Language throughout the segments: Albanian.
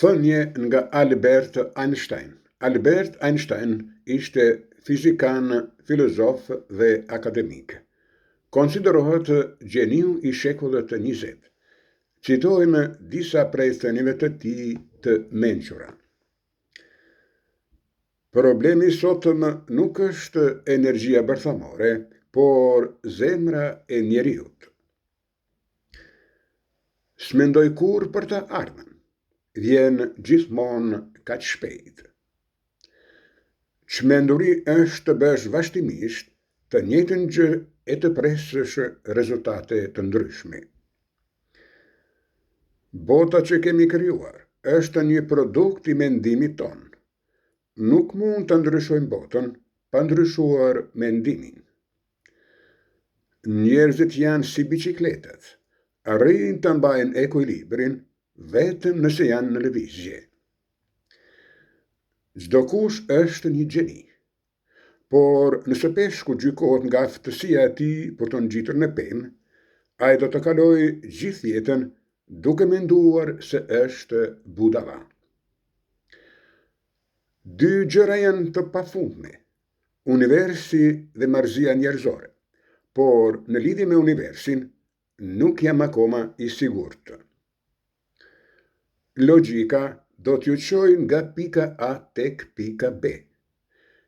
Thënie nga Albert Einstein Albert Einstein ishte fizikan, filozof dhe akademik. Konsiderohet gjeniu i shekullit të 20. Citojmë disa prej thënieve të tij të mençura. Problemi i sotëm nuk është energjia bërthamore, por zemra e njeriut. S'mendoj kurrë për të ardhmen. Vjen gjithmonë kaq shpejt. Çmenduri është të bësh vazhdimisht të njëjtën gjë e të presësh rezultate të ndryshme. Bota që kemi krijuar është një produkt i mendimit tonë. Nuk mund të ndryshojmë botën pa ndryshuar mendimin. Njerëzit janë si biçikletat, arrijnë të mbajnë ekuilibrin vetëm nëse janë në lëvizje. Çdokush është një gjeni. Por nëse peshku gjykohet nga aftësia e tij për t'u ngjitur në pemë, ai do të kalojë gjithë jetën duke menduar se është budalla. Dy gjëra janë të pafundme, universi dhe marrëzia njerëzore, por në lidhje me universin nuk jam akoma i sigurt. Logjika do t'ju çojë nga pika A tek pika B.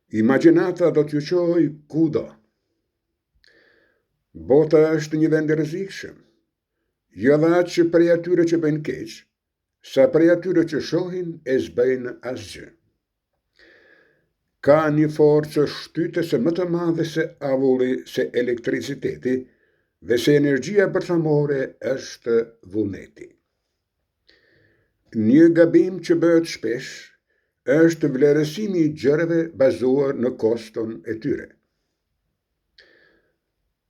Imagjinata do t'ju çojë kudo. Bota është një vend i rrezikshëm. Jo dhe aq prej atyre që bëjnë keq, sa prej atyre që shohin e s'bëjnë asgjë. Ka një forcë shtytëse më të madhe se avulli, se elektriciteti dhe se energjia bërthamore është vullneti. Një gabim që bëhet shpesh është vlerësimi i gjërave bazuar në koston e tyre.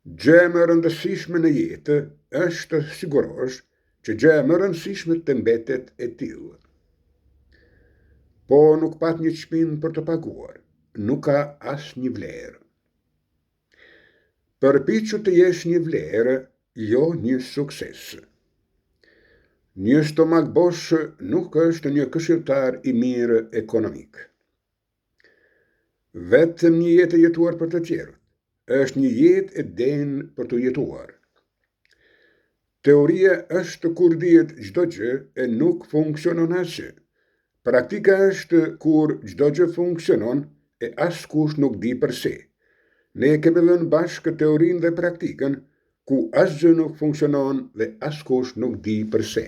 Gjëja më e rëndësishme në jetë është të sigurohesh që gjëja më e rëndësishme të mbetet e tillë. Po nuk pat një çmim për të paguar, nuk ka asnjë vlerë. Përpiqu të jesh një vlerë, jo një sukses. Një stomak bosh nuk është një këshilltar i mirë ekonomik. Vetëm një jetë e jetuar për të tjerët, është një jetë e denjë për t'u jetuar. Teoria është kur dihet çdo gjë e nuk funksionon asgjë. Praktika është kur çdo gjë funksionon e askush nuk di përse. Ne kemi vënë bashkë teorinë dhe praktikën, ku asgjë nuk funksionon dhe askush nuk di përse.